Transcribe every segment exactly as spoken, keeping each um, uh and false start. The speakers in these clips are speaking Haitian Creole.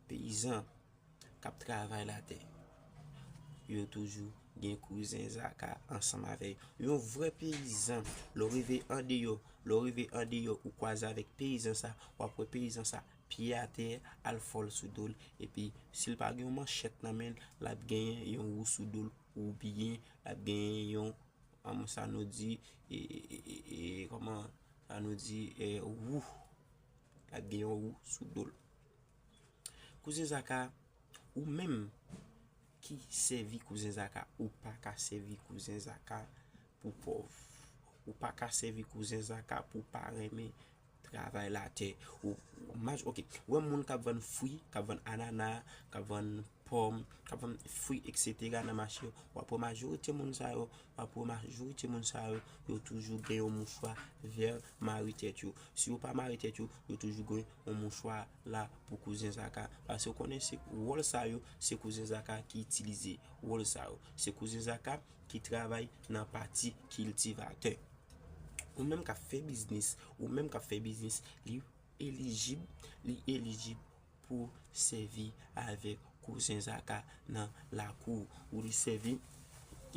peyizan k ap travay latè, yo toujou gen kouzen Zaka ansanm avè yo. Yon vrè peyizan, lè w rive andeyò, lè w rive andeyè, ou kwaze avèk peyizan sa, w ap wè peyizan sa pye atè, al fò l sou do l, epi si l pa gen yon manchèt nan men l, l ap genyen yon wou sou do l, oubyen l ap genyen yon, um, sa nou di, e, e, e, e, e, kòman sa nou di, e, wou. L ap gen yon wou sou do l. Kouzen Zaka, ou menm ki sèvi kouzen Zaka, ou pa ka sèvi kouzen Zaka pou pòv. Ou pa ka sèvi kouzen Zaka pou pa renmen travay latè. Ou, ou maj-, ok, ou wè moun k ap vann fwi, k ap vann anana, k ap vann pòm, k ap vann fwi, etsetera nan mache yo, w ap wè majorite moun sa yo, w ap wè majorite moun sa yo, yo toujou gen yon mouchwa vè mare tèt yo. Si yo pa mare tèt yo, yo toujou gen yon mouchwa la pou kouzen Zaka. Paske w konnen se wòl sa yo, se kouzen Zaka ki itilize wòl sa yo. Se kouzen Zaka ki travay nan pati kiltivatè. Ou menm k ap fè biznis, ou menm k ap fè biznis, li elijib, li elijib pou sèvi avèk kouzen Zaka nan lakou ou. Li sèvi,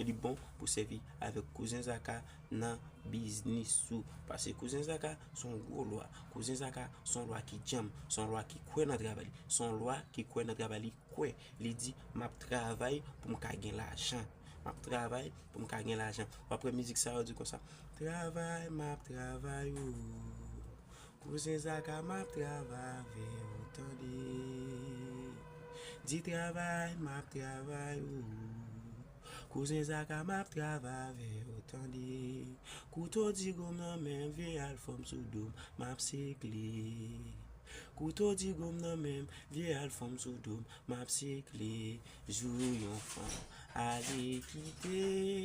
li bon pou sèvi avèk kouzen Zaka nan biznis ou. Paske kouzen Zaka se yon gwo lwa. Kouzen Zaka se yon lwa ki djanm, se yon lwa ki kwè nan travay li, se yon lwa ki kwè nan travay li, kwè. Li di, "M ap travay pou m ka gen lajan. M ap travay pou m ka gen lajan." W ap wè mizik sa yo di konsa, "Travay, m ap travay, o. Kouzen Zaka, m ap travay avè w, tande. Di travay, m ap travay, o. Kouzen Zaka, m ap travay avè w, tande. Kouto digo m nan men m, vye al fò m sou do m, m ap sekle. Kouto digo m nan men m, vye al fò m sou do m, m ap sekle. Jou yon fanm ale kite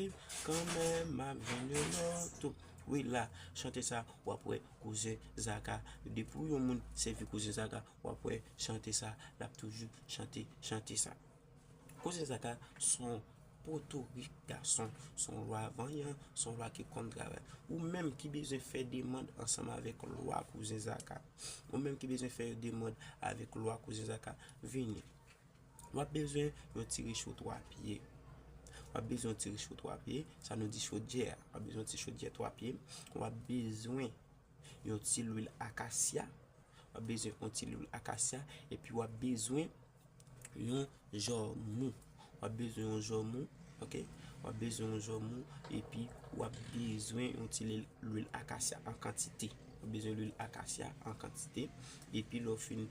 m, kanmenm m ap jwenn yon lòt." Wi, la, chante sa, w ap wè kouzen Zaka. Depi yon moun sèvi kouzen Zaka, w ap wè chante sa, l ap toujou chante, chante sa. Kouzen Zaka se yon potorik gason, se yon lwa vanyan, se yon lwa ki konn travay. Ou menm ki bezwen fè demann ansanm avèk lwa kouzen Zaka, ou menm ki bezwen fè demann avèk lwa kouzen Zaka, vini. W ap bezwen yon ti recho twa pye. W ap bezwen yon ti recho twa pye, sa nou di chodyè. W ap bezwen yon ti chodyè twa pye. W ap bezwen yon ti lwil akasya. W ap bezwen yon ti lwil akasya. Epi w ap bezwen yon jòmou. W ap bezwen yon jòmou, ok? W ap bezwen yon jòmou, epi w ap bezwen yon ti lwil, lwil akasya an kantite. W ap bezwen lwil akasya an kantite. Epi lè w fin